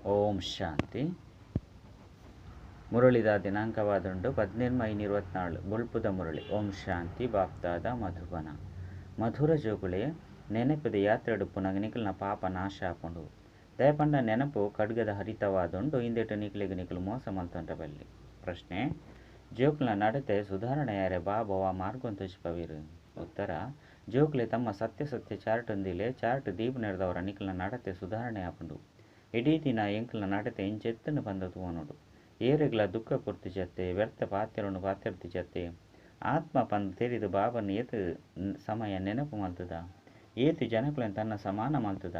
ಓಂ ಶಾಂತಿ. ಮುರಳಿದ ದಿನಾಂಕವಾದುಂಡು 18/24 ಬೊಳ್ಪುದ ಮುರಳಿ. ಓಂ ಶಾಂತಿ. ಬಾಪ್ದಾದ ಮಧುಬನ. ಮಧುರ ಜೋಗುಳೆ ನೆನಪುದ ಯಾತ್ರೆಡುಪ್ಪುನಗ ನಿಕಲ್ನ ಪಾಪ ನಾಶ ಆಪುಂಡು. ದಯಪಂಡ ನೆನಪು ಖಡ್ಗದ ಹರಿತವಾದುಂಡು. ಇಂದೆಟ್ ನಿಕ್ಲೆಗ್ ನಿಕುಲು ಮೋಸ ಮಲ್ತೊಂಡ ಬಲ್ಲಿ. ಪ್ರಶ್ನೆ: ಜೋಕ್ಲೆನ ನಡತೆ ಸುಧಾರಣೆಯಾರೆ ಬಾಬವ ಮಾರ್ಗನ್ ತೋಜಿಪವೇರು? ಉತ್ತರ: ಜೋಕ್ಲೆ ತಮ್ಮ ಸತ್ಯ ಸತ್ಯ ಚಾರ್ಟ್ ಚಾರ್ಟ್ ದೀಪ ನೆರೆದವರ ನಿಕಲ್ನ ನಡತೆ ಸುಧಾರಣೆ ಆಪುಂಡು. ಇಡೀ ದಿನ ಎಂಕಲ್ನ ನಡತೆ ಇಂಚೆತ್ತನ್ನು ಬಂದ ತೂವನೋಡು. ಏರೆಗ್ಲ ದುಃಖ ಕೊರ್ತಿ ಜತ್ತೆ, ವ್ಯರ್ಥ ಪಾತ್ರವನ್ನು ಪಾತ್ರರ್ತಿ ಜತ್ತೆ. ಆತ್ಮ ಪಂದ್ ತೆರಿದು ಬಾಬನ್ ಏತ್ ಸಮಯ ನೆನಪು ಮಲ್ತದ, ಏತ್ ಜನಕುಲೆನ್ ತನ್ನ ಸಮಾನ ಮಲ್ತದ.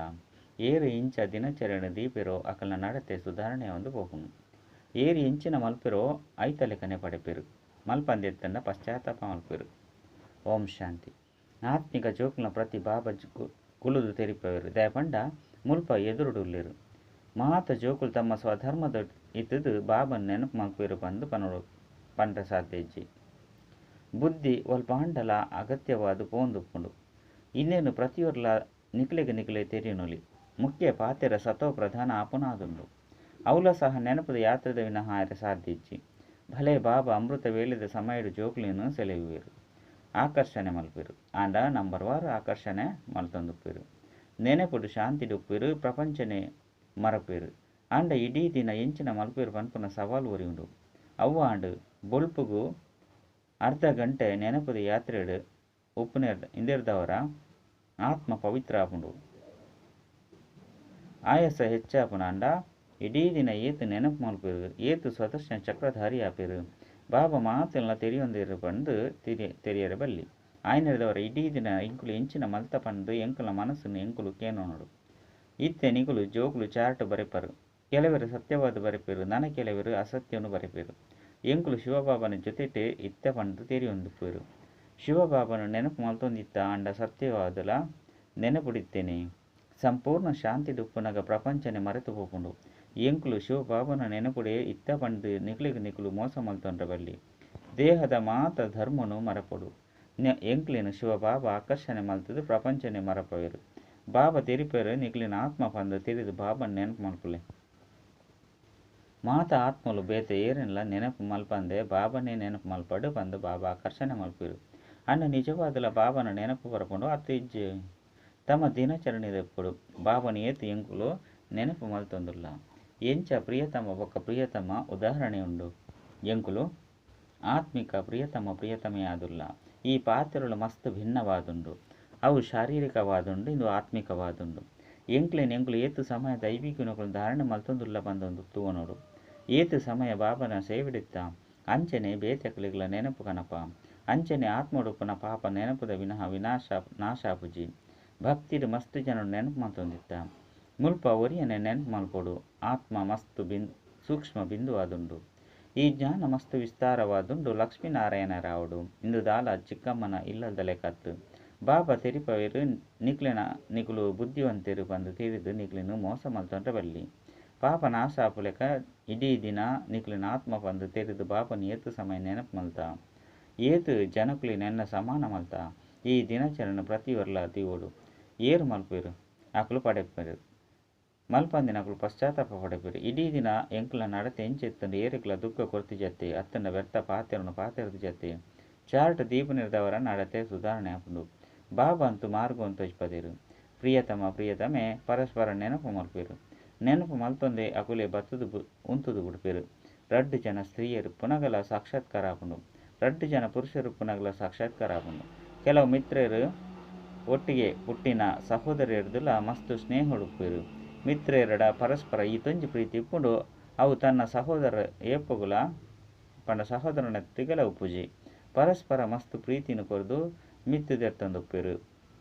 ಏರು ಇಂಚ ದಿನಚರಣೆ ದೀಪೆರೋ ಅಕಲ್ನ ನಡತೆ ಸುಧಾರಣೆ ಒಂದು ಪೋಪುನು. ಏರು ಇಂಚಿನ ಮಲ್ಪೆರೋ ಐತಲೆಕನೆ ಪಡೆಪೆರು. ಮಲ್ಪಂದೆತ್ತನ್ನ ಪಶ್ಚಾತ್ತಾಪ ಮಲ್ಪೆರು. ಓಂ ಶಾಂತಿ. ಆತ್ಮಿಕ ಜೋಕ್ಲನ ಪ್ರತಿ ಬಾಬಾ ಕುಲುದು ತೆರಿಪವೆರು. ದಯಪಂಡ ಮುಲ್ಪ ಎದುರುಡುಲ್ಲೆರು. ಮಾತ ಜೋಕುಲು ತಮ್ಮ ಸ್ವಧರ್ಮದ ಇತ್ತದು ಬಾಬನ್ ನೆನಪು ಮಲ್ಪೆರು ಪಂದು ಪನೋಡು ಪಂಡ ಸಾಧ್ಯ ಇಜ್ಜಿ. ಬುದ್ಧಿ ಒಲ್ಪಾಂಡಲ ಅಗತ್ಯವಾದ ಪೋಂದುಪ್ಪುಂಡು. ಇನ್ನೇನು ಪ್ರತಿಯೊರ್ಲ ನಿಕ್ಲೆಗ್ ನಿಕ್ಲೆ ತೆರಿಯನೊಲಿ. ಮುಖ್ಯ ಪಾತೆರ ಸತೋ ಪ್ರಧಾನ ಆಪುನಾದುಂಡು. ಅವಲ ಸಹ ನೆನಪುದ ಯಾತ್ರೆದ ವಿನಃ ಆಯರೆ ಸಾಧ್ಯ ಇಜ್ಜಿ. ಭಲೆ ಬಾಬಾ ಅಮೃತ ವೇಳೆದ ಸಮಯಡು ಜೋಕ್ಲೆನು ಸೆಳೆಯುವೆರು, ಆಕರ್ಷಣೆ ಮಲ್ಪೆರು. ಆಂಡ ನಂಬರ್ ವಾರು ಆಕರ್ಷಣೆ ಮಲ್ತೊಂದುಪ್ಪೆರು. ನೆನಪುಡು ಶಾಂತಿಡುಪ್ಪೆರು, ಪ್ರಪಂಚನೆ ಮರಪೇರು. ಆಂಡ ಇಡೀ ದಿನ ಎಂಚಿನ ಮಲ್ಪೇರು ಪನ್ಪುನ ಸವಾಲು ಒರಿಯುಂಡು. ಅವ್ವ ಆಂಡ್ ಬೊಳ್ಪುಗು ಅರ್ಧ ಗಂಟೆ ನೆನಪುದ ಯಾತ್ರೆಡು ಉಪ್ಪುನೇರ್ ಇಂದೆರ್ದವರ ಆತ್ಮ ಪವಿತ್ರ ಆಪುಂಡು. ಆಯಾಸ ಹೆಚ್ಚಾಪುನಾಂಡ ಇಡೀ ದಿನ ಏತ್ ನೆನಪು ಮಲ್ಪೇರು, ಏತ್ ಸ್ವದರ್ಶನ ಚಕ್ರಧಾರಿ ಆಪೇರು. ಬಾಬಾ ಮಾತೆಲ್ಲ ತೆರಿಯೊಂದಿರು ಪಂದು ತೆರಿಯರೆ ಬಲ್ಲಿ. ಆಯ್ನೆರ್ದವರ ಇಡೀ ದಿನ ಎಂಕುಲು ಎಂಚಿನ ಮಲ್ತ ಪಂದು ಎಂಕುಲ ಮನಸ್ಸನ್ನು ಎಂಕುಲು ಕೇನೋನೋಡು. ಇತ್ತೆ ನಿಕುಲು ಜೋಕುಲು ಚಾರ್ಟ್ ಬರೆಪರು. ಕೆಲವರು ಸತ್ಯವಾದ ಬರೆಪೇರು, ನನ ಕೆಲವರು ಅಸತ್ಯವನ್ನು ಬರೆಪೇರು. ಎಂಕುಲು ಶಿವಬಾಬನ ಜೊತೆಟೆ ಇತ್ತ ಪಂದು ತೆರಿಯೊಂದುಪ್ಪೇರು. ಶಿವಬಾಬನ ನೆನಪು ಮಲ್ತೊಂದಿತ್ತ ಆಂಡ ಸತ್ಯವಾದಲ ನೆನಪುಡಿತ್ತೇನೆ. ಸಂಪೂರ್ಣ ಶಾಂತಿಡುಪ್ಪುನಗ ಪ್ರಪಂಚನೆ ಮರೆತು ಪೋಪುಂಡು. ಎಂಕುಲು ಶಿವಬಾಬನ ನೆನಪುಡೆ ಇತ್ತ ಪಂದು ನಿಕ್ಲೆಗ್ ನಿಕುಲು ಮೋಸ ಮಲ್ತೊಂಡ್ರ ಬಲ್ಲಿ. ದೇಹದ ಮಾತ ಧರ್ಮನು ಮರಪೊಡು. ಎಂಕ್ಲೆನ ಶಿವಬಾಬಾ ಆಕರ್ಷಣೆ ಮಲ್ತದು ಪ್ರಪಂಚನೆ ಮರಪವೇರು. ಬಾಬಾ ತೆರಿಪೇರು ನಿಕ್ಲೆನ ಆತ್ಮ ಪಂದು ತೆರಿದು ಬಾಬನ್ ನೆನಪು ಮಲ್ಪುಲೆ. ಮಾತ ಆತ್ಮಲು ಬೇತೆ ಏರೆನ್ಲ ನೆನಪು ಮಲ್ಪಂದೆ ಬಾಬನೇ ನೆನಪು ಮಲ್ಪಡು ಪಂದು ಬಾಬಾ ಆಕರ್ಷಣೆ ಮಲ್ಪೇರು. ಅಂಡ ನಿಜವಾದಲ ಬಾಬನ ನೆನಪು ಬರಪುಂಡು ಅತ್ತ ಇಜ್ಜೆ. ತಮ್ಮ ದಿನಚರಣೆದೆಪ್ಪುಡು ಬಾಬನ ಏತ್ ಎಂಕುಲು ನೆನಪು ಮಲ್ತೊಂದುಲ್ಲ. ಎಂಚ ಪ್ರಿಯತಮ ಬೊಕ್ಕ ಪ್ರಿಯತಮ ಉದಾಹರಣೆ ಉಂಡು. ಎಂಕುಲು ಆತ್ಮಿಕ ಪ್ರಿಯತಮ ಪ್ರಿಯತಮೆ ಆದುಲ್ಲ. ಈ ಪಾತ್ರಗಳು ಮಸ್ತ್ ಭಿನ್ನವಾದುಂಡು. ಅವು ಶಾರೀರಿಕವಾದುಂಡು, ಇಂದು ಆತ್ಮಿಕವಾದುಂಡು. ಎಂಕ್ಲೆನ್ ಎಂಕುಲು ಏತ್ ಸಮಯ ದೈವಿಕನಕುಲು ಧಾರಣೆ ಮಲ್ತೊಂದುಲ್ಲ ಪಂದೊಂದು ತೂವನೋಡು. ಏತ್ ಸಮಯ ಬಾಬನ ಸೇವಿಡಿತ್ತ ಅಂಚನೆ ಬೇತೆಕುಲೆಗ್ಲ ನೆನಪು ಕನಪ. ಅಂಚನೆ ಆತ್ಮಡುಪ್ಪುನ ಪಾಪ ನೆನಪುದ ವಿನಃ ವಿನಾಶ ನಾಶಾಪುಜಿ. ಭಕ್ತಿಡು ಮಸ್ತ್ ಜನರು ನೆನಪು ಮಲ್ತೊಂದಿತ್ತ. ಮುಲ್ಪ ಒರಿಯನೆ ನೆನಪು ಮಲ್ಪೊಡು. ಆತ್ಮ ಮಸ್ತ್ ಸೂಕ್ಷ್ಮ ಬಿಂದುವಾದುಂಡು. ಈ ಜ್ಞಾನ ಮಸ್ತ್ ವಿಸ್ತಾರವಾದುಂಡು. ಲಕ್ಷ್ಮೀನಾರಾಯಣರಾವುಡು ಇಂದು ದಾಲ ಚಿಕ್ಕಮ್ಮನ ಇಲ್ಲದ ಲೆಕ್ಕತ್ತು. ಬಾಬಾ ತೆರಿಪವೇರು ನಿಕ್ಲೆನ ನಿಕುಲು ಬುದ್ಧಿವಂತೆರು ಪಂದು ತೆರಿದು ನಿಕ್ಲೆನು ಮೋಸ ಮಲ್ತೊಂಡ್ರ ಬಲ್ಲಿ. ಪಾಪ ನಾಶ ಆಪುಲೆಕ ಇಡೀ ದಿನ ನಿಕ್ಲೆನ ಆತ್ಮ ಪಂದು ತೆರಿದು ಬಾಬನ ಏತ್ ಸಮಯ ನೆನಪು ಮಲ್ತ, ಏತ್ ಜನಕುಲಿ ನೆನ್ನ ಸಮಾನ ಮಲ್ತ. ಈ ದಿನಚರಣೆ ಪ್ರತಿಯೊರ್ಲ ದೀವೋಡು. ಏರು ಮಲ್ಪೇರು ಅಕುಲು ಪಡೆಪೇರು, ಮಲ್ಪಂದಿನ ಅಕುಲು ಪಶ್ಚಾತ್ತಾಪ ಪಡೆಪೇರು. ಇಡೀ ದಿನ ಎಂಕುಲ ನಡತೆ ಎಂಚೆತ್ತಂಡು ಏರೆಗ್ಲ ದುಃಖ ಕೊರ್ತಿ ಜತ್ತೆ, ಅತ್ತಂಡ ವ್ಯರ್ಥ ಪಾತೆರನು ಪಾತೆರದು ಜತ್ತೆ. ಚಾರ್ಟ್ ದೀಪ ನಿರ್ದವರ ನಡತೆ ಸುಧಾರಣೆ ಆಪುಂಡು. ಬಾಬಾ ಅಂತೂ ಮಾರ್ಗವನ್ನು ತೋಜ್ಪದೇರು. ಪ್ರಿಯತಮ ಪ್ರಿಯತಮೆ ಪರಸ್ಪರ ನೆನಪು ಮಲ್ಪೇರು. ನೆನಪು ಮಲ್ತೊಂದೆ ಅಕುಲೆ ಬತ್ತದು ಉಂತುದು ಬಿಡ್ಪೇರು. ರಡ್ಡು ಜನ ಸ್ತ್ರೀಯರು ಪುನಗಲ ಸಾಕ್ಷಾತ್ಕಾರ ಆಪುಂಡು. ರಡ್ಡು ಜನ ಪುರುಷರು ಪುನಗಲ ಸಾಕ್ಷಾತ್ಕಾರ ಆಪುಂಡು. ಕೆಲವು ಮಿತ್ರರು ಒಟ್ಟಿಗೆ ಪುಟ್ಟಿನ ಸಹೋದರಿಯರ್ದುಲ ಮಸ್ತು ಸ್ನೇಹ ಉಡುಪೇರು. ಮಿತ್ರರಡ ಪರಸ್ಪರ ಈ ತೊಂಜಿ ಪ್ರೀತಿ ಇಪ್ಪುಂಡು. ಅವು ತನ್ನ ಸಹೋದರ ಏಪುಗುಲ ಪಂಡ ಸಹೋದರನ ತಿಗಲ ಉಪ್ಪುಜಿ. ಪರಸ್ಪರ ಮಸ್ತು ಪ್ರೀತಿನ ಕೊರ್ದು ಮಿತ್ತುದೆರ್ತೊಂದುಪ್ಪೇರು.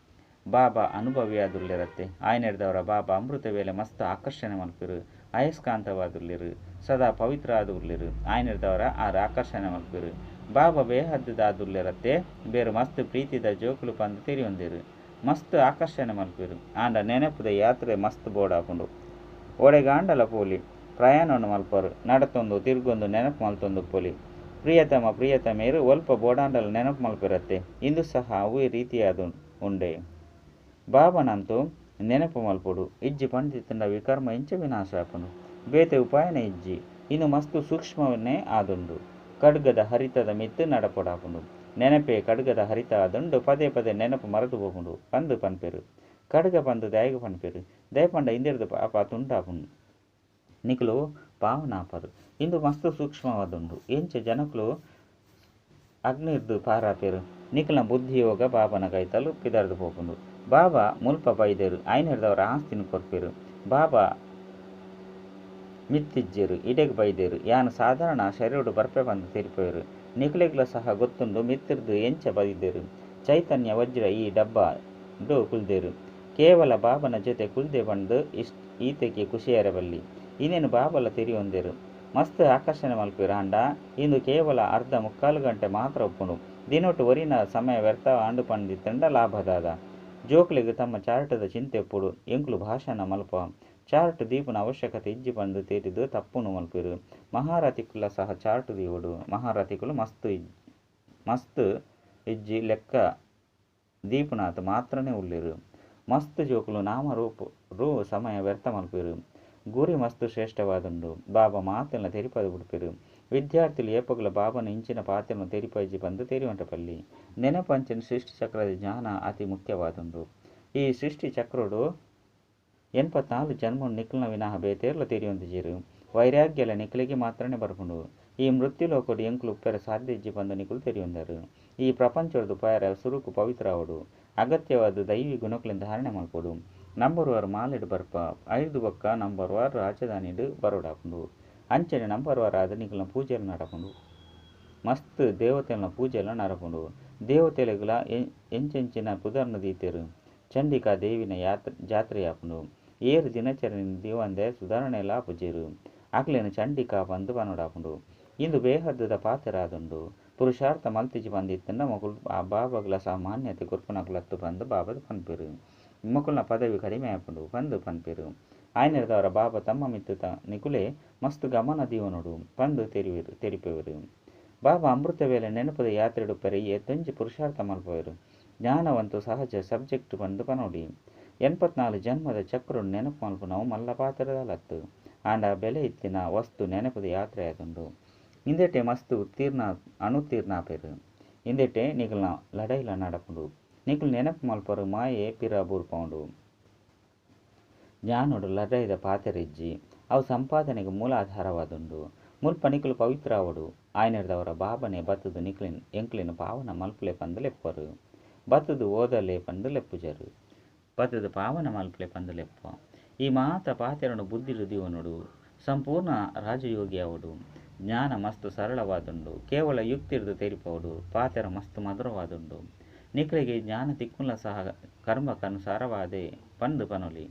ಬಾಬಾ ಅನುಭವಿಯಾದುಲ್ಲೆರತ್ತೆ. ಆಯ್ನೆರ್ದವರ ಬಾಬಾ ಅಮೃತ ವೇಳೆ ಮಸ್ತ್ ಆಕರ್ಷಣೆ ಮಲ್ಪೇರು. ಅಯಸ್ಕಾಂತವಾದುಲ್ಲೆರು, ಸದಾ ಪವಿತ್ರ ಆದುಲ್ಲೆರು. ಆಯ್ನೆರ್ದವರ ಆರು ಆಕರ್ಷಣೆ ಮಲ್ಪೇರು. ಬಾಬಾ ಬೇಹದ್ದುದಾದುಲ್ಲೆರತ್ತೆ. ಬೇರು ಮಸ್ತ್ ಪ್ರೀತಿದ ಜೋಕುಲು ಪಂದು ತೆರಿಯೊಂದಿರು. ಮಸ್ತ್ ಆಕರ್ಷಣೆ ಮಲ್ಪೇರು. ಆಂಡ ನೆನಪುದ ಯಾತ್ರೆ ಮಸ್ತ್ ಬೋಡಾಪುಂಡು. ಒಡೆಗಾಂಡಲ ಪೋಲಿ ಪ್ರಯಾಣವನ್ನು ಮಲ್ಪರು. ನಡತೊಂದು ತಿರ್ಗೊಂದು ನೆನಪು ಮಲ್ತೊಂದು ಪೋಲಿ. ಪ್ರಿಯತಮ ಪ್ರಿಯತಮೇರು ಒಲ್ಪ ಬೋಡಾಂಡಲ ನೆನಪು ಮಲ್ಪೆರತ್ತೆ. ಇಂದು ಸಹ ಅವೇ ರೀತಿಯಾದ ಉಂಡೆ. ಬಾಬನಂತೂ ನೆನಪು ಮಲ್ಪೊಡು. ಇಜ್ಜಿ ಪಂಡಿತ್ತಂಡ ವಿಕರ್ಮ ಇಂಚ ವಿನಾಶ ಆಪುಂಡು. ಬೇತೆ ಉಪಾಯನೇ ಇಜ್ಜಿ. ಇಂದು ಮಸ್ತ್ ಸೂಕ್ಷ್ಮನೇ ಆದುಂಡು. ಖಡ್ಗದ ಹರಿತದ ಮಿತ್ತ್ ನಡಪೊಡಾಪುಂಡು. ನೆನಪೇ ಖಡ್ಗದ ಹರಿತ ಆದುಂಡು ಪದೇ ಪದೇ ನೆನಪು ಮರತ್ ಪೋಪುಂಡು ಪಂದ್ ಪನ್ಪೆರ್. ಖಡ್ಗ ಪಂದ್ ದಾಯೆಗ್ ಪನ್ಪೆರ್? ದಾಯೆ ಪಂಡ ಇಂದೆರ್ದ್ ಪಾಪ ತುಂಡಾಪುಂಡು. ನಿಕುಲು ಪಾವನ ಆಪರ್. ಇಂದು ಮಸ್ತ್ ಸೂಕ್ಷ್ಮವಾದುಂಡು. ಎಂಚ ಜನಕುಲು ಅಗ್ನಿರ್ದ್ ಪಾರಾಪೆರ್. ನಿಕಲ್ನ ಬುದ್ಧಿ ಯೋಗ ಬಾಬಾನ ಕೈತಲ್ ಪಿದಡ್ದ್ ಪೋಪುಂಡು. ಬಾಬಾ ಮುಲ್ಪ ಬೈದೆರ್ ಆಯಿನೆಡ್ದಾವರ ಆಸ್ತಿನ್ ಕೊರ್ಪೆರ್. ಬಾಬಾ ಮಿತ್ತ್ ಇಜ್ಜೆರ್ ಇಡೆಗ್ ಬೈದೆರ್. ಯಾನ್ ಸಾಧಾರಣ ಶರೀರಡ್ ಬರ್ಪೆ ಪಂದ್ ತೆರಿಪಾವೆರ್. ನಿಕಲೆಗ್ಲಾ ಸಹ ಗೊತ್ತುಂಡು ಮಿತ್ತ್ ರ್ದ್ ಎಂಚ ಬೈದೆರ್. ಚೈತನ್ಯ ವಜ್ರ ಈ ಡಬ್ಬ ಡ್ ಕುಲ್ದೆರ್. ಕೇವಲ ಬಾಬನ ಜೊತೆ ಕುಲ್ದೆ ಪಂದ್ ಈತೆಕೇ ಖುಷಿಯಾಯೆರೆ ಬಲ್ಲಿ. ಇಂದೆನ್ ಬಾಬಾಲ ತೆರಿಯೊಂದೆರ್. ಮಸ್ತ್ ಆಕರ್ಷಣೆ ಮಲ್ಪುವೆರ್ ಆಂಡ ಇಂದು ಕೇವಲ ಅರ್ಧ ಮುಕ್ಕಾಲು ಗಂಟೆ ಮಾತ್ರ ಉಪ್ಪುಂಡು. ದಿನೊಟು ಒರಿನ ಸಮಯ ವ್ಯರ್ಥ ಆಂಡ್ ಪಂದಿತ್ತುಂಡ ಲಾಭ ದಾದ? ಜೋಕುಲೆಗ್ ತಮ್ಮ ಚಾರ್ಟ್ ದ ಚಿಂತೆ ಉಪ್ಪುಂಡು. ಎಂಕುಲು ಭಾಷಣ ಮಲ್ಪ ಚಾರ್ಟ್ ದೀಪುನ ಅವಶ್ಯಕತೆ ಇಜ್ಜಿ ಪಂದ್ ತೆರಿದ್ ತಪ್ಪುನು ಮಲ್ಪುವೆರ್. ಮಹಾರಥಿಕುಲ್ಲ ಸಹ ಚಾರ್ಟ್ ದೀವೊಡು. ಮಹಾರಥಿಕುಲು ಮಸ್ತ್ ಮಸ್ತ್ ಇಜ್ಜಿ ಲೆಕ್ಕ ದೀಪುನಾತ್ ಮಾತ್ರನೇ ಉಲ್ಲೆರ್. ಮಸ್ತ್ ಜೋಕುಲು ನಾಮ ರೂಪ ಸಮಯ ವ್ಯರ್ಥ ಮಲ್ಪುವೆರ್. ಗುರಿ ಮಸ್ತ್ ಶ್ರೇಷ್ಠವಾದುಂಡು. ಬಾಬಾ ಮಾತೆನ್ಲ ತೆರಿಪಾದ್ ಬುಡ್ಪೆರ್. ವಿದ್ಯಾರ್ಥಿಲು ಏಪೊಗ್ಲಾ ಬಾಬಾನ ಇಂಚಿನ ಪಾತೆರನ್ ತೆರಿಪಾಯಿಜಿ ಪಂದ್ ತೆರಿಯೊನ್ರೆ ಬಲ್ಲಿ. ನೆನಪು ಅಂಚನೆ ಸೃಷ್ಟಿ ಚಕ್ರದ ಜ್ಞಾನ ಅತಿ ಮುಖ್ಯವಾದುಂಡು. ಈ ಸೃಷ್ಟಿ ಚಕ್ರಡು 84 ಜನ್ಮ ನಿಕಲ್ನ ವಿನಃ ಬೇತೇರ್ಲ ತೆರಿಯೊಂದಿಜೆರ್. ವೈರಾಗ್ಯಲ ನಿಕಲೆಗ್ ಮಾತ್ರನೇ ಬರ್ಪುಂಡು. ಈ ಮೃತ್ಯು ಲೋಕಡ್ ಎಂಕುಲು ಉಪ್ಪೆರೆ ಸಾಧ್ಯ ಇಜ್ಜಿ ಪಂದ್ ನಿಕುಲು ತೆರಿಯೊಂದರ್. ಈ ಪ್ರಪಂಚೊರ್ದು ಪೋಯೆರೆ ಸುರುಕು ಪವಿತ್ರ ಆವೊಡು. ಅಗತ್ಯವಾದ್ ದೈವಿ ಗುಣಕುಲೆನ್ ಧಾರಣೆ ಮಲ್ಪೊಡು. Number war ಮಾಲೆಡ್ ಬರ್ಪ. ಐರ್ದ್ ಬೊಕ್ಕ ನಂಬರ್ ವಾರ್ ರಾಜಧಾನಿಡ್ ಬರೊಡಾಪುಂಡು. ಅಂಚನೆ ನಂಬರ್ ವಾರ್ ಆದ್ ನಿಕಲ್ನ ಪೂಜೆಲು ನಡಪುಂಡು. ಮಸ್ತ್ ದೇವತೆಲ್ನ ಪೂಜೆಲ ನಡಪುಂಡು. ದೇವತೆಲೆಗ್ಲಾ ಎಂಚೆಂಚಿನ ಪುದರ್ನ್ ದೀತೆರ್. ಚಂಡಿಕಾ ದೇವಿನ ಯಾತ್ರೆ ಜಾತ್ರೆ ಆಪುಂಡು. ಏರ್ ದಿನಚರಣೆ ದೀವಂದೆ ಸುಧಾರಣೆಲ ಆಪುಜೆರ್. ಅಕ್ಲೆನ್ ಚಂಡಿಕಾ ಪಂದ್ ಪನೊಡಾಪುಂಡು. ಇಂದು ಬೇಹದ್ದ ಪಾತೆರ ಆದುಂಡು. ಪುರುಷಾರ್ಥ ಮಲ್ತಿಜಿ ಪಂದ್ ಇತ್ತ್ಂಡ ಮೊಕುಲು ಬಾಬಾಗ್ಲಾ ಸಹ ಮಾನ್ಯತೆ ಕೊರ್ಪುನಕುಲತ್ತ್ ಪಂದ್ ಬಾಬಾ ಪನ್ಪೆರ್. ಮೊಕುಲ್ನ ಪದವಿ ಕಡಿಮೆ ಆಪುಂಡು ಪಂದ್ ಪನ್ಪೆರ್. ಆಯಿನೆಡ್ದಾವರ ಬಾಬಾ ತಮ್ಮ ಮಿತ್ತ್ ನಿಕುಲೇ ಮಸ್ತ್ ಗಮನ ದೀವೊನೊಡು ಪಂದ್ ತೆರಿವೆರ್ ತೆರಿಪಾವೆರ್. ಬಾಬಾ ಅಮೃತ ವೇಳೆ ನೆನಪುದ ಯಾತ್ರೆಡ್ ಉಪ್ಪೆರೆ ಏತೊಂಜಿ ಪುರುಷಾರ್ಥ ಮಲ್ಪುವೆರ್. ಜ್ಞಾನವಂತು ಸಹಜ ಸಬ್ಜೆಕ್ಟ್ ಪಂದ್ ಪನೊಲಿ. 84 ಜನ್ಮದ ಚಕ್ರನ್ ನೆನಪು ಮಲ್ಪುನವು ಮಲ್ಲ ಪಾತೆರದಾಲತ್ತ್. ಆಂಡ ಬೆಲೆ ಇತ್ತಿನ ವಸ್ತು ನೆನಪುದ ಯಾತ್ರೆ ಆದುಂಡು. ಇಂದೆಟೆ ಮಸ್ತ್ ಉತ್ತೀರ್ಣ ಅನುತ್ತೀರ್ಣ ಆಪೆರ್. ಇಂದೆಟೆ ನಿಕಲ್ನ ಲಡಾಯಿಲ ನಡಪುಂಡು. ನಿಕುಲು ನೆನಪು ಮಲ್ಪರು ಮಾಯೆ ಪಿರ ಬೂರ್ಪವುಂಡು. ಜ್ಞಾನೊಡು ಲಡಾಯಿದ ಪಾತೆರ ಇಜ್ಜಿ. ಅವು ಸಂಪಾದನೆಗ್ ಮೂಲ ಆಧಾರವಾದುಂಡು. ಮುಲ್ಪ ನಿಕುಲು ಪವಿತ್ರ ಆವೊಡು. ಆಯಿನೆಡ್ದಾವರ ಬಾಬಾನೇ ಬತ್ತುದು ನಿಕ್ಲೆನ್ ಎಂಕ್ಲೆನ್ ಪಾವನ ಮಲ್ಪುಲೆ ಪಂದ್ ಲೆಪ್ಪುವರು. ಬತ್ತುದು ಓದಲೆ ಪಂದ್ ಲೆಪ್ಪುಜೆರ್. ಬತ್ತುದು ಪಾವನ ಮಲ್ಪುಲೆ ಪಂದ್ ಲೆಪ್ಪುವ. ಈ ಮಾತ ಪಾತೆರನ್ ಬುದ್ಧಿಡ್ ದೀವೊನೊಡು. ಸಂಪೂರ್ಣ ರಾಜಯೋಗಿ ಆವೊಡು. ಜ್ಞಾನ ಮಸ್ತ್ ಸರಳವಾದುಂಡು. ಕೇವಲ ಯುಕ್ತಿರ್ದ್ ತೆರಿಪಾವೊಡು. ಪಾತೆರ ಮಸ್ತ್ ಮಧುರವಾದುಂಡು. ನಿಕ್ಲೆಗ್ ಈ ಜ್ಞಾನ ತಿಕ್ಕುನ ಸಹ ಕರ್ಮಕ್ಕನುಸಾರವಾದೇ ಪಂದ್ ಪನೊಲಿ.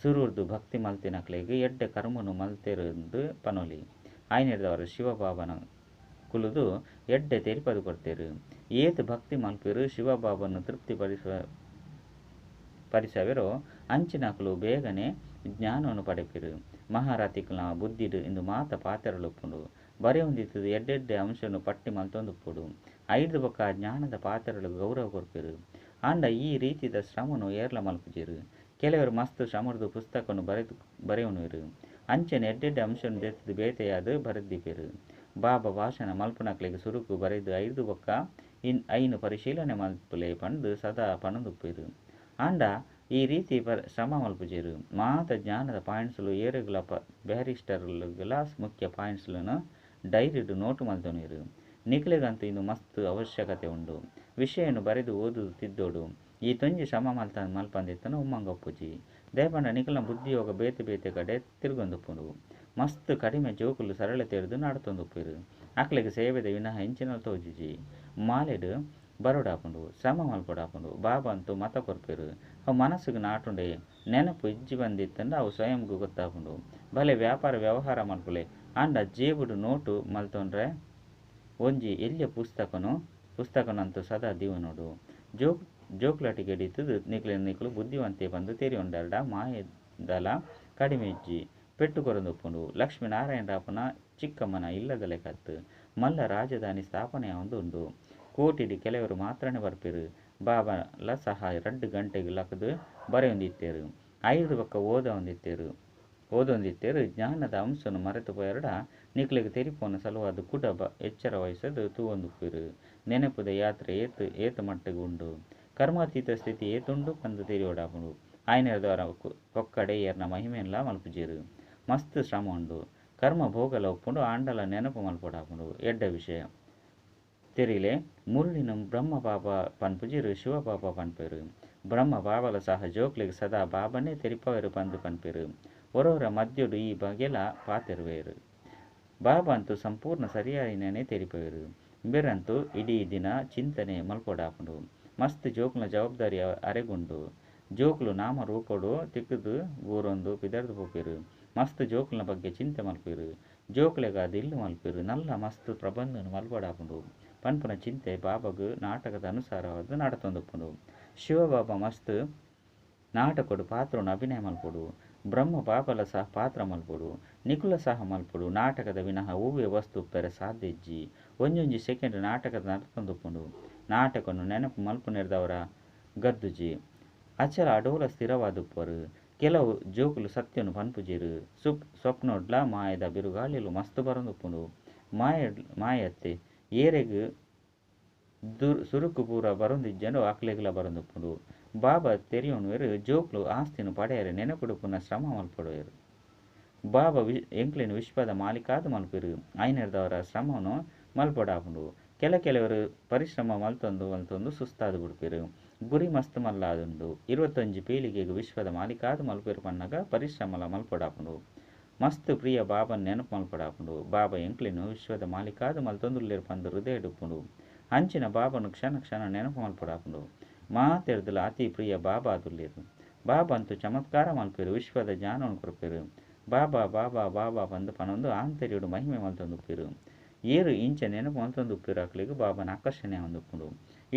ಸುರುರ್ದು ಭಕ್ತಿ ಮಲ್ತಿನಕ್ಲೆಗ್ ಎಡ್ಡೆ ಕರ್ಮನ್ ಮಲ್ತೆರ್ ಪನೊಲಿ. ಆಯಿನೆಡ್ದಾವರ ಶಿವ ಬಾಬಾನ ಕುಲ್ಲುದು ಎಡ್ಡೆ ತೆರಿಪಾದ್ ಕೊರ್ತೆರ್. ಏತ್ ಭಕ್ತಿ ಮಲ್ಪುವೆರ್ ಶಿವ ಬಾಬಾನ ತೃಪ್ತಿ ಪರಿಸವೆರೋ ಅಂಚಿನಕುಲು ಬೇಗನೆ ಜ್ಞಾನವನ್ನು ಪಡೆಪೆರ್. ಮಹಾರಥಿಕುಲ್ನ ಬುದ್ಧಿಡ್ ಇಂದು ಮಾತ ಪಾತೆರಲು ಉಪ್ಪುಂಡು. ಬರೆಯೊಂದಿತ್ತುದು ಎಡ್ಡೆ ಎಡ್ಡೆ ಅಂಶನ್ ಪಟ್ಟಿ ಮಲ್ತೊಂದು ಉಪ್ಪೊಡು. ಐರ್ದ್ ಬೊಕ್ಕ ಜ್ಞಾನದ ಪಾತೆರಲು ಗೌರವ ಕೊರ್ಪೆರ್. ಆಂಡ ಈ ರೀತಿದ ಶ್ರಮನು ಏರ್ಲ ಮಲ್ಪುಜೆರ್. ಕೆಲವೆರ್ ಮಸ್ತ್ ಶ್ರಮರ್ದ್ ಪುಸ್ತಕನ್ ಬರೆಯೊನುವೆರ್. ಅಂಚನೆ ಎಡ್ಡೆ ಎಡ್ಡೆ ಅಂಶನ್ ದೆತ್ತುದು ಬೇತೆಯಾದ್ ಬರೆದಿಪ್ಪೆರ್. ಬಾಬಾ ಭಾಷಣ ಮಲ್ಪುನಕ್ಲೆಗ್ ಸುರುಕು ಬರೆದ್ ಐರ್ದ್ ಬೊಕ್ಕ ಐನ್ ಪರಿಶೀಲನೆ ಮಲ್ಪುಲೆ ಪಂದ್ ಸದಾ ಪನೊಂದುಪ್ಪುವೆರ್. ಆಂಡ ಈ ರೀತಿ ಶ್ರಮ ಮಲ್ಪುಜೆರ್. ಮಾತ ಜ್ಞಾನದ ಪಾಯಿಂಟ್ಸ್ ಲು ಏರೆಗ್ಲಾ ಬ್ಯಾರಿಸ್ಟರ್ ಲ ಮುಖ್ಯ ಪಾಯಿಂಟ್ಸ್ ಲೆನ್ ಡೈರಿಡ್ ನೋಟ್ ಮಲ್ತೊನುವೆರ್. ನಿಕ್ಲೆಗಂತೂ ಇಂದು ಮಸ್ತ್ ಅವಶ್ಯಕತೆ ಉಂಡು. ವಿಷಯನ್ ಬರೆದು ಓದುದು ತಿದ್ದೊಡು. ಈತೊಂಜಿ ಶ್ರಮ ಮಲ್ಪಂದಿತ್ತುಂಡ ಉಮ್ಮಂಗ ಉಪ್ಪುಜಿ. ದಾಯೆ ಪಂಡ ನಿಕಲ್ನ ಬುದ್ಧಿಯೋಗ ಬೇತೆ ಬೇತೆ ಕಡೆ ತಿರ್ಗೊಂದುಪ್ಪುಂಡು. ಮಸ್ತ್ ಕಡಿಮೆ ಜೋಕುಲು ಸರಳತೆಡ್ದ್ ನಡತೊಂದುಪ್ಪುವೆರ್. ಅಕ್ಲೆಗ್ ಸೇವೆದ ವಿನಃ ಎಂಚಿನಲ ತೋಜುಜಿ. ಮಾಲೆಡ್ ಬರೊಡಾಪುಂಡು. ಶ್ರಮ ಮಲ್ಪೊಡಾಪುಂಡು. ಬಾಬಾ ಅಂತೂ ಮತ ಕೊರ್ಪೆರ್. ಅವು ಮನಸ್ಸುಗ್ ನಾಟುಂಡೆ ನೆನಪು ಇಜ್ಜಿ ಪಂದಿತ್ತುಂಡ ಅವು ಸ್ವಯಂಗ್ ಗೊತ್ತಾಪುಂಡು. ಭಲೆ ವ್ಯಾಪಾರ ವ್ಯವಹಾರ ಮಲ್ಪುಲೆ ಆಂಡ ಜೇಬುಡು ನೋಟು ಮಲ್ತೊನ್ರೆ ಒಂಜಿ ಎಲ್ಯ ಪುಸ್ತಕನಂತೂ ಸದಾ ದೀವೊನೊಡು. ಜೋಕುಲಾಟಿಕೆಡ್ ಇತ್ತುದು ನಿಕ್ಲೆನ್ ನಿಕುಲು ಬುದ್ಧಿವಂತೆ ಪಂದ್ ತೆರಿಯೊಂಡರ್ಡ ಮಾಯೆದಲ ಕಡಿಮೆ ಇಜ್ಜಿ. ಪೆಟ್ಟು ಕೊರೊಂದುಪ್ಪುಂಡು. ಲಕ್ಷ್ಮೀ ನಾರಾಯಣ ಚಿಕ್ಕಮ್ಮನ ಇಲ್ಲದ ಲೆಕತ್ ಮಲ್ಲ ರಾಜಧಾನಿ ಸ್ಥಾಪನೆ ಆವೊಂದು ಉಂಡು. ಕೋಟಿಡ್ ಕೆಲವೆರ್ ಮಾತ್ರನೇ ಬರ್ಪೆರ್. ಬಾಬಾಲ ಸಹ 2 ಗಂಟೆಗ್ ಲಕುದು ಬರೆಯೊಂದಿತ್ತೆರ್. ಐರ್ದ್ ಬೊಕ್ಕ ಓದವೊಂದಿತ್ತೆರ್. ಓದೊಂದಿತ್ತೆರ್ ಜ್ಞಾನದ ಅಂಶೊನು ಮರೆತ್ ಪೋಯೆರ್ಡ ನಿಕ್ಲೆಗ್ ತೆರಿಪಾವುನ ಸಲುವಾದ್ ಕುಡ ಎಚ್ಚರ ವಹಿಸದ್ ತೂವೊಂದುಪ್ಪುವೆರ್. ನೆನೆಪುದ ಯಾತ್ರೆ ಏತ್ ಏತ್ ಮಟ್ಟುಗು ಉಂಡು. ಕರ್ಮಾತೀತ ಸ್ಥಿತಿ ಏತುಂಡು ಪಂದ್ ತೆರಿಯೊಡಾಪುಂಡು. ಆಯಿನೆಡ್ದಾವರ ಪೊಕ್ಕಡೆ ಏರ್ನ ಮಹಿಮೆನ್ಲಾ ಮಲ್ಪುಜೆರ್. ಮಸ್ತ್ ಶ್ರಮ ಉಂಡು. ಕರ್ಮ ಭೋಗಲ ಉಪ್ಪುಂಡು ಆಂಡಲ ನೆನಪು ಮಲ್ಪೊಡಾಪುಂಡು. ಎಡ್ಡೆ ವಿಷಯ. ತೆರಿಲೆ ಮುರುಳಿನ್ ಬ್ರಹ್ಮ ಬಾಬಾ ಪನ್ಪುಜೆರ್ ಶಿವ ಬಾಬಾ ಪನ್ಪೆರ್. ಬ್ರಹ್ಮ ಬಾಬಾಲ ಸಹ ಜೋಕ್ಲೆಗ್ ಸದಾ ಬಾಬಾನೇ ತೆರಿಪಾವೆರ್ ಪಂದ್ ಪನ್ಪೆರ್. ಒರೋರ ಮಧ್ಯೊಡು ಈ ಬಗೆಲ ಪಾತೆರುವೆರ್. ಬಾಬಾ ಅಂತೂ ಸಂಪೂರ್ಣ ಸರಿಯಾಯಿನನೇ ತೆರಿಪಾವೆರ್. ಇಂಬೆರಂತೂ ಇಡೀ ದಿನ ಚಿಂತನೆ ಮಲ್ಪೊಡಾಪುಂಡು. ಮಸ್ತ್ ಜೋಕುಲ್ನ ಜವಾಬ್ದಾರಿ ಅರೆಗುಂಡು. ಜೋಕುಲು ನಾಮ ರೂಪೊಡು ತಿಕ್ಕುದು ಬೂರೊಂದು ಪಿದಡ್ದ್ ಪೋಪೆರ್. ಮಸ್ತ್ ಜೋಕುಲ್ನ ಬಗ್ಗೆ ಚಿಂತೆ ಮಲ್ಪುವೆರ್. ಜೋಕುಲೆಗಾದ್ ಇಲ್ಲ್ ಮಲ್ಪುವೆರ್. ನಲ್ಲ ಮಸ್ತ್ ಪ್ರಬಂಧೊನು ಮಲ್ಪೊಡಾಪುಂಡು ಪನ್ಪುನ ಚಿಂತೆ ಬಾಬಾಗ್ ನಾಟಕದ ಅನುಸಾರವಾದ್ ನಡತೊಂದುಪ್ಪುಂಡು. ಶಿವ ಬಾಬಾ ಮಸ್ತ್ ನಾಟಕೊಡು ಪಾತ್ರೊನು ಅಭಿನಯ ಮಲ್ಪೊಡು. ಬ್ರಹ್ಮ ಬಾಬಾಲ ಸಹ ಪಾತ್ರ ಮಲ್ಪೊಡು. ನಿಕುಲ ಸಹ ಮಲ್ಪೊಡು. ನಾಟಕದ ವಿನಃ ಒವ್ವೇ ವಸ್ತು ಉಪ್ಪೆರೆ ಸಾಧ್ಯ ಇಜ್ಜಿ. ಒಂಜೊಂಜಿ ಸೆಕೆಂಡ್ ನಾಟಕದ ನಡತೊಂದುಪ್ಪುಂಡು. ನಾಟಕನು ನೆನಪು ಮಲ್ಪುನೆರ್ದಾವರ ಗದ್ದುಜಿ. ಅಚಲ ಅಡೋಲ ಸ್ಥಿರವಾದುಪ್ಪರು. ಕೆಲವು ಜೋಕುಲು ಸತ್ಯನು ಪನ್ಪುಜೆರ್. ಸ್ವಪ್ನೊಡ್ಲ ಮಾಯದ ಬಿರುಗಾಳಿಲು ಮಸ್ತ್ ಬರೊಂದುಪ್ಪುಂಡು. ಮಾಯ ಮಾಯತ್ತೆ ಏರೆಗ್ ಸುರುಕು ಪೂರ ಬರೊಂದಿಜ್ಜಂಡೋ ಅಕ್ಲೆಗ್ಲ ಬರೊಂದುಪ್ಪುಂಡು. ಬಾಬಾ ತೆರಿಯೊನುವೆರ್ ಜೋಕುಲು ಆಸ್ತಿನ ಪಡೆಯರೆ ನೆನಪುಡುಪ್ಪುನ ಶ್ರಮ ಮಲ್ಪಡುವೆರ್. ಬಾಬಾ ಎಂಕ್ಲೆನ್ ವಿಶ್ವದ ಮಾಲೀಕಾದ್ ಮಲ್ಪೆರ್. ಆಯಿನೆಡ್ದಾವರ ಶ್ರಮನು ಮಲ್ಪೊಡಾಪುಂಡು. ಕೆಲವರು ಪರಿಶ್ರಮ ಮಲ್ತೊಂದು ಮಲ್ತೊಂದು ಸುಸ್ತಾದ್ ಬಿಡ್ಪೆರ್. ಗುರಿ ಮಸ್ತ್ ಮಲ್ಲಾದುಂಡು. 21 ಪೀಳಿಗೆಗ್ ವಿಶ್ವದ ಮಾಲೀಕಾದ್ ಮಲ್ಪೆರ್ ಪನ್ನಗ ಪರಿಶ್ರಮಲ ಮಲ್ಪೊಡಾಪುಂಡು. ಮಸ್ತ್ ಪ್ರಿಯ ಬಾಬನ್ ನೆನಪು ಮಲ್ಪೊಡಾಪುಂಡು. ಬಾಬಾ ಎಂಕ್ಲೆನ್ ವಿಶ್ವದ ಮಾಲೀಕಾದ್ ಮಲ್ತೊಂದುಲ್ಲೆರ್ ಪಂದ್ ಹೃದಯಡುಪ್ಪುಂಡು. ಅಂಚಿನ ಬಾಬನು ಕ್ಷಣ ಕ್ಷಣ ನೆನಪು ಮಲ್ಪೊಡಾಪುಂಡು. ಮಾತೆರ್ದಲ ಅತಿ ಪ್ರಿಯ ಬಾಬಾ ಆದುಲ್ಲೆರ್. ಬಾಬಾ ಅಂತೂ ಚಮತ್ಕಾರ ಮಲ್ಪೆರ್. ವಿಶ್ವದ ಜ್ಞಾನವನ್ನು ಕೊರ್ಪೆರ್. ಬಾಬಾ ಬಾಬಾ ಬಾಬಾ ಪಂದ್ ಪನೊಂದು ಆಂತರ್ಯೊಡು ಮಹಿಮೆ ಮಲ್ತೊಂದುಪ್ಪೆರ್. ಏರು ಇಂಚ ನೆನಪು ಮಲ್ತೊಂದುಪ್ಪೆರ್ ಅಕ್ಲೆಗ್ ಬಾಬನ ಆಕರ್ಷಣೆ ಆವೊಂದುಪ್ಪುಂಡು.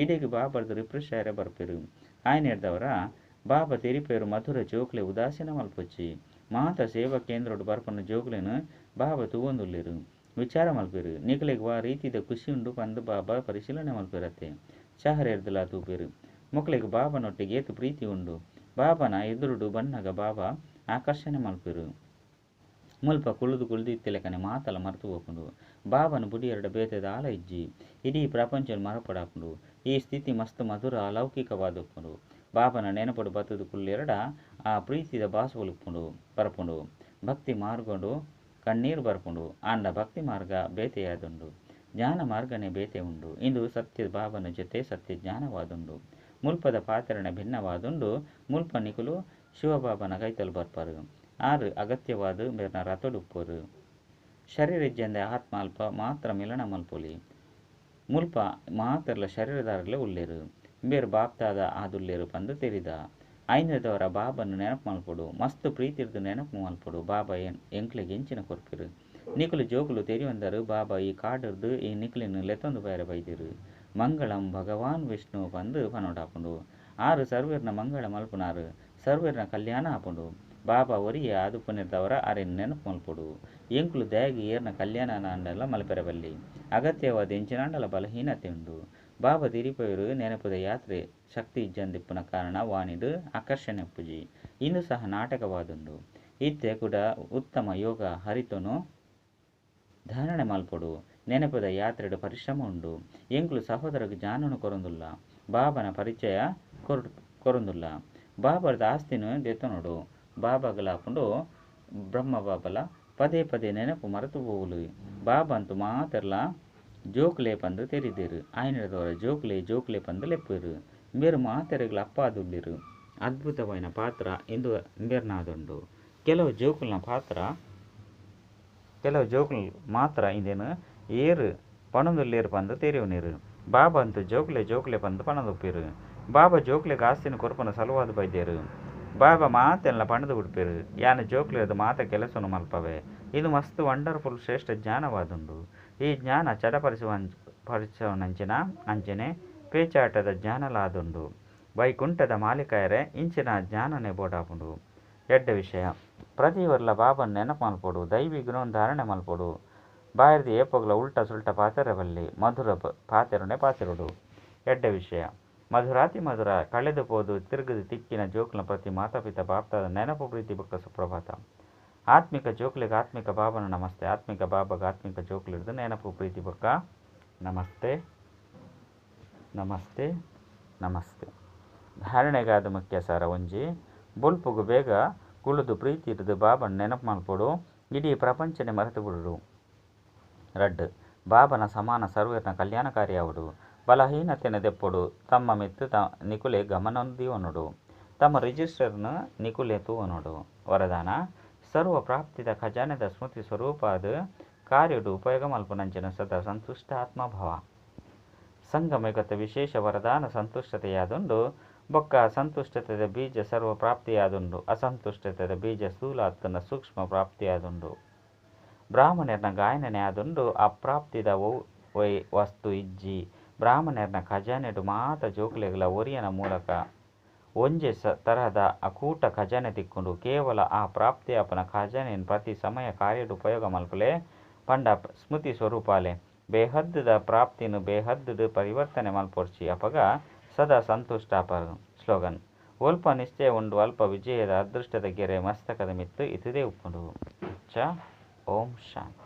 ಇಡೆಗ್ ಬಾಬರ್ದ್ ರಿಫ್ರೆಶ್ ಆಯೆರೆ ಬರ್ಪೆರ್. ಆಯಿನೆಡ್ದಾವರ ಬಾಬಾ ತೆರಿಪೆರ್ ಮಧುರ ಜೋಕ್ಲೆ ಉದಾಸೀನ ಮಲ್ಪೊಚ್ಚಿ. ಮಾತ ಸೇವಾ ಕೇಂದ್ರೊಡು ಬರ್ಪುನ ಜೋಕ್ಲೆನ್ ಬಾಬಾ ತೂವೊಂದುಲ್ಲೆರ್. ವಿಚಾರ ಮಲ್ಪೆರ್. ನಿಕ್ಲೆಗ್ ವಾ ರೀತಿದ ಖುಷಿ ಉಂಡು ಪಂದ್ ಬಾಬಾ ಪರಿಶೀಲನೆ ಮಲ್ಪೆರತ್ತೆ. ಚಹರೆರ್ದಲಾ ತೂಪೆರ್. ಮೊಕ್ಲೆಗ್ ಬಾಬನೊಟ್ಟಿಗೆ ಏತ್ ಪ್ರೀತಿ ಉಂಡು. ಬಾಬನ ಎದುರುಡು ಬನ್ನಗ ಬಾಬಾ ಆಕರ್ಷಣೆ ಮಲ್ಪೆರ್. ಮುಲ್ಪ ಕುಳ್ಳುದು ಕುಳ್ಳುದು ಇತ್ತಿಲೆಕ್ಕನೆ ಮಾತಲ ಮರ್ತು ಪೋಪುಂಡು. ಬಾಬನ ಬುಡಿಯೆರಡ ಬೇತೆ ದಾಲ ಇಜ್ಜಿ. ಇಡೀ ಪ್ರಪಂಚನ್ ಮರಪೊಡಾಪುಂಡು. ಈ ಸ್ಥಿತಿ ಮಸ್ತ್ ಮಧುರ ಅಲೌಕಿಕವಾದುಪ್ಪುಂಡು. ಬಾಬನ ನೆನಪುಡು ಬತ್ತುದು ಕುಳ್ಳೆರಡ ಆ ಪ್ರೀತಿದ ಬಾಸುಲು ಬರ್ಪುಂಡು. ಭಕ್ತಿ ಮಾರ್ಗಡು ಕಣ್ಣೀರು ಬರ್ಪುಂಡು. ಆಂಡ ಭಕ್ತಿ ಮಾರ್ಗ ಬೇತೆಯಾದುಂಡು. ಜ್ಞಾನ ಮಾರ್ಗನೇ ಬೇತೆ ಉಂಡು. ಇಂದು ಸತ್ಯ ಬಾಬನ ಜೊತೆ ಸತ್ಯ ಜ್ಞಾನವಾದುಂಡು. ಮುಲ್ಪದ ಪಾತ್ರನೆ ಭಿನ್ನವಾದುಂಡು. ಮುಲ್ಪ ನಿಕುಲು ಶಿವಬಾಬನ ಕೈತಲ್ ಬರ್ಪರು. ಆರು ಅಗತ್ಯವಾದ ಮೇರ್ನ ರಥೊಡುಪ್ಪರು. ಶರೀರ ಇಜ್ಜಂದೆ ಆತ್ಮ ಅಲ್ಪ ಮಾತ್ರ ಮಿಲನ ಮಲ್ಪೊಲಿ. ಮುಲ್ಪ ಮಾತೆರ್ಲ ಶರೀರದಾರಲ್ಲೇ ಉಲ್ಲೆರ್. ಬೇರ್ ಬಾಪ್ತಾದ ಆದುಲ್ಲೆರ್ ಪಂದ್ ತೆರಿದ. ಆಯಿನೆಡ್ದಾವರ ಬಾಬನ್ ನೆನಪು ಮಲ್ಪೊಡು. ಮಸ್ತ್ ಪ್ರೀತಿರ್ದ್ ನೆನಪು ಮಲ್ಪೊಡು. ಬಾಬಾ ಎಂಕ್ಲೆಗ್ ಎಂಚಿನ ಕೊರ್ಪೆರ್. ನಿಕುಲು ಜೋಕುಲು ತೆರಿಯೊಂದರು ಬಾಬಾ ಈ ಕಾಡುರ್ದು ಈ ನಿಕ್ಲೆನ್ ಲೆತೊಂದು ಪೋಯೆರೆ ಬೈದೆರ್. ಮಂಗಳಂ ಭಗವಾನ್ ವಿಷ್ಣು ಪಂದ್ ಪನೊಡಾಪುಂಡು. ಆರು ಸರ್ವೆರ್ನ ಮಂಗಳ ಮಲ್ಪುನಾರು. ಸರ್ವೆರ್ನ ಕಲ್ಯಾಣ ಆಪುಂಡು. ಬಾಬಾ ಒರಿಯೇ ಆದುಪ್ಪುನೆರ್ದಾವರ ಅರೆನ್ ನೆನಪು ಮಲ್ಪೊಡು. ಎಂಕುಲು ದಾಯೆಗ್ ಏರ್ನ ಕಲ್ಯಾಣ ಆಂಡಲ ಮಲ್ಪೆರೆ ಬಲ್ಲಿ. ಅಗತ್ಯವಾದ ಎಂಚಿನಾಂಡಲ ಬಲಹೀನತೆ ಉಂಡು. ಬಾಬಾ ತೆರಿಪವೆರ್ ನೆನಪುದ ಯಾತ್ರೆ ಶಕ್ತಿ ಇಜ್ಜಂದಿಪ್ಪುನ ಕಾರಣ ವಾಣಿಡ್ ಆಕರ್ಷಣೆ ಉಪ್ಪುಜಿ. ಇಂದು ಸಹ ನಾಟಕವಾದುಂಡು. ಇತ್ತೆ ಕೂಡ ಉತ್ತಮ ಯೋಗ ಹರಿತನು ಧಾರಣೆ ಮಲ್ಪೊಡು. ನೆನಪುದ ಯಾತ್ರೆಡ್ ಪರಿಶ್ರಮ ಉಂಡು. ಎಂಕುಲು ಸಹೋದರಗ್ ಜ್ಞಾನನು ಕೊರೊಂದುಲ್ಲ. ಬಾಬನ ಪರಿಚಯ ಕೊರೊಂದುಲ್ಲ. ಬಾಬಾರ್ದ ಆಸ್ತಿನ ದೆತೊನೊಡು. ಬಾಬಾಗಲಾಪುಂಡು ಬ್ರಹ್ಮ ಬಾಬಲ ಪದೇ ಪದೇ ನೆನಪು ಮರೆತು ಪೋವೊಲಿ. ಬಾಬಾ ಅಂತೂ ಮಾತೆರ್ಲ ಜೋಕುಲೆ ಪಂದ್ ತೆರಿದೆರ್. ಆಯಿನೆಡ್ದಾವರ ಜೋಕುಲೆ ಜೋಕುಲೆ ಪಂದ್ ಲೆಪ್ಪುವೆರ್. ಇಂಬೆರ್ ಮಾತೆರೆಗ್ಲ ಅಪ್ಪ ಆದುಲ್ಲೆರ್. ಅದ್ಭುತವಾಯಿನ ಪಾತ್ರ ಇಂದು ಇಂಬೆರ್ನಾದುಂಡು. ಕೆಲವು ಜೋಕುಲ್ನ ಪಾತ್ರ ಕೆಲವು ಜೋಕುಲು ಮಾತ್ರ ಇಂದೆನ್ ಏರ್ ಪನೊಂದುಲ್ಲೆರ್ ಪಂದ್ ತೆರಿಯೊನೆರ್. ಬಾಬಾ ಅಂತೂ ಜೋಕುಲೆ ಜೋಕುಲೆ ಪಂದ್ ಪನೊಂದುಪ್ಪೆರ್. ಬಾಬಾ ಜೋಕುಲೆಗ್ ಆಸ್ತಿನ್ ಕೊರ್ಪುನ ಸಲುವಾದ್ ಬೈದೆರ್. ಬಾಬಾ ಮಾತೆನ್ಲ ಪಂಡ್ದ್ ಬುಡ್ಪೆರ್. ಯಾನ್ ಜೋಕ್ಲೆರ್ದ್ ಮಾತ ಕೆಲಸನ್ ಮಲ್ಪವೆ. ಇಂದು ಮಸ್ತ್ ವಂಡರ್ಫುಲ್ ಶ್ರೇಷ್ಠ ಜ್ಞಾನವಾದುಂಡು. ಈ ಜ್ಞಾನ ಚಡಪಡಿಸುವಂಚಿನ ಅಂಚನೆ ಪೇಚಾಟದ ಜ್ಞಾನಲ ಆದುಂಡು. ವೈಕುಂಠದ ಮಾಲೀಕಯೆರೆ ಇಂಚಿನ ಜ್ಞಾನನೇ ಬೋಡಾಪುಂಡು. ಎಡ್ಡೆ ವಿಷಯ. ಪ್ರತಿ ಒರ್ಲ ಬಾಬನ್ ನೆನಪು ಮಲ್ಪೊಡು. ದೈವಿ ಗುಣನ್ ಧಾರಣೆ ಮಲ್ಪೊಡು. ಬಾಯಿರ್ದ್ ಏಪೊಗ್ಲ ಉಲ್ಟಾ ಸುಲ್ಟಾ ಪಾತೆರ ಬಲ್ಲಿ. ಮಧುರ ಪಾತೆರನೆ ಪಾತೆರೊಡು. ಎಡ್ಡೆ ವಿಷಯ. ಮಧುರಾತಿ ಮಧುರ ಕಳೆದು ಪೋದು ತಿರುಗುದು ತಿಕ್ಕಿನ ಜೋಕುಲ್ನ ಪ್ರತಿ ಮಾತಾ ಪಿತಾ ಬಾಪ್ದಾದ ನೆನಪು ಪ್ರೀತಿ ಬೊಕ್ಕ ಸುಪ್ರಭಾತ. ಆತ್ಮಿಕ ಜೋಕ್ಲೆಗ್ ಆತ್ಮಿಕ ಬಾಬನ ನಮಸ್ತೆ. ಆತ್ಮಿಕ ಬಾಬಾಗ ಆತ್ಮಿಕ ಜೋಕ್ಲೆಡ್ದ್ ನೆನಪು ಪ್ರೀತಿ ಬೊಕ್ಕ ನಮಸ್ತೆ ನಮಸ್ತೆ ನಮಸ್ತೆ. ಧಾರಣೆಗಾದ ಮುಖ್ಯ ಸಾರ ಒಂಜಿ ಬೊಲ್ಪುಗು ಬೇಗ ಕುಲ್ಲುದು ಪ್ರೀತಿಡ್ದ್ ಬಾಬನ್ ನೆನಪು ಮಲ್ಪೊಡು. ಇಡೀ ಪ್ರಪಂಚನೆ ಮರೆತು ಬುಡೊಡು. ರಡ್ಡ್ ಬಾಬನ ಸಮಾನ ಸರ್ವೆರ್ನ ಕಲ್ಯಾಣಕಾರಿ ಆವೊಡು. ಬಲಹೀನತೆನ್ ದೆಪ್ಪೊಡು. ತಮ್ಮ ಮಿತ್ತ್ ನಿಕುಲೆ ಗಮನ ದೀವೊನೊಡು. ತಮ್ಮ ರಿಜಿಸ್ಟರ್ನ್ ನಿಕುಲೆ ತೂವೊನೊಡು. ವರದಾನ ಸರ್ವ ಪ್ರಾಪ್ತಿದ ಖಜಾನೆದ ಸ್ಮೃತಿ ಸ್ವರೂಪಾದ್ ಕಾರ್ಯಡ್ ಉಪಯೋಗ ಮಲ್ಪುನಂಚಿನ ಸದಾ ಸಂತುಷ್ಟ ಆತ್ಮಭಾವ. ಸಂಗಮಯುಗದ ವಿಶೇಷ ವರದಾನ ಸಂತುಷ್ಟತೆಯಾದುಂಡು. ಬೊಕ್ಕ ಸಂತುಷ್ಟತೆದ ಬೀಜ ಸರ್ವ ಪ್ರಾಪ್ತಿಯಾದುಂಡು. ಅಸಂತುಷ್ಟತೆದ ಬೀಜ ಸ್ಥೂಲ ಅತ್ತುಂಡ ಸೂಕ್ಷ್ಮ ಪ್ರಾಪ್ತಿಯಾದುಂಡು. ಬ್ರಾಹ್ಮಣೆರ್ನ ಗಾಯನನೆ ಆದುಂಡು. ಅಪ್ರಾಪ್ತಿದ ಒವ್ವೆ ವಸ್ತು ಇಜ್ಜಿ. ಬ್ರಾಹ್ಮಣೆರ್ನ ಖಜಾನೆಡ್ ಮಾತ ಜೋಕ್ಲೆಗ್ಲಾ ಒರಿಯನ ಮೂಲಕ ಒಂಜೇ ತರಹದ ಅಕೂಟ ಖಜಾನೆ ತಿಕ್ಕುಂಡು. ಕೇವಲ ಆ ಪ್ರಾಪ್ತಿಯಾಪುನ ಖಜಾನೆನ್ ಪ್ರತಿ ಸಮಯ ಕಾರ್ಯಡ್ ಉಪಯೋಗ ಮಲ್ಪುಲೆ ಪಂಡ ಸ್ಮೃತಿ ಸ್ವರೂಪಾಲೆ. ಬೇಹದ್ದ್ ದ ಪ್ರಾಪ್ತಿನ್ ಬೇಹದ್ದ್ ಡ್ ಪರಿವರ್ತನೆ ಮಲ್ಪೊಡ್ಚಿ ಅಪಗ ಸದಾ ಸಂತುಷ್ಟ ಆಪರ್. ಸ್ಲೋಗನ್, ಒಲ್ಪ ನಿಶ್ಚಯ ಉಂಡು ಅಲ್ಪ ವಿಜಯದ ಅದೃಷ್ಟದ ಗೆರೆ ಮಸ್ತಕದ ಮಿತ್ತ್ ಇತ್ತುದೇ ಉಪ್ಪುಂಡು. ಅಚ್ಚಾ, ಓಂ ಶಾಂತಿ.